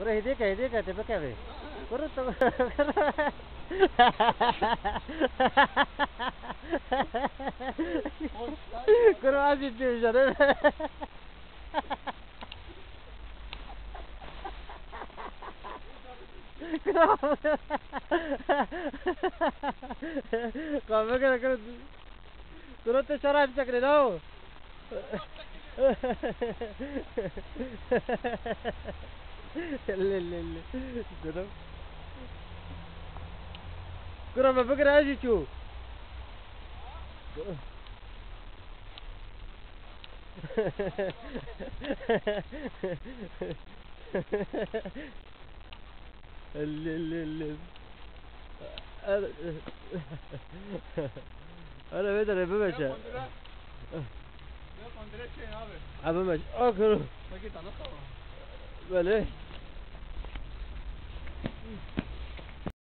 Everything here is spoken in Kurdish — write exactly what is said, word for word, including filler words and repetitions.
Kuro hêdî ke, hêdî ke, tê bikevê. Kuro tu. Kuro ez jî tê jere. Kuro. Kahve kere kuro. Kuro tu şara hep çekirê, no? Le, le, le. Kuro. Kuro me bigire, ez jî çû. Le, le, le. Hele vê derê bimeşe. Kondire. Ya kondire çê abi. Ha, bimeşe. A kuro. Peki, tanı tamam. Belê.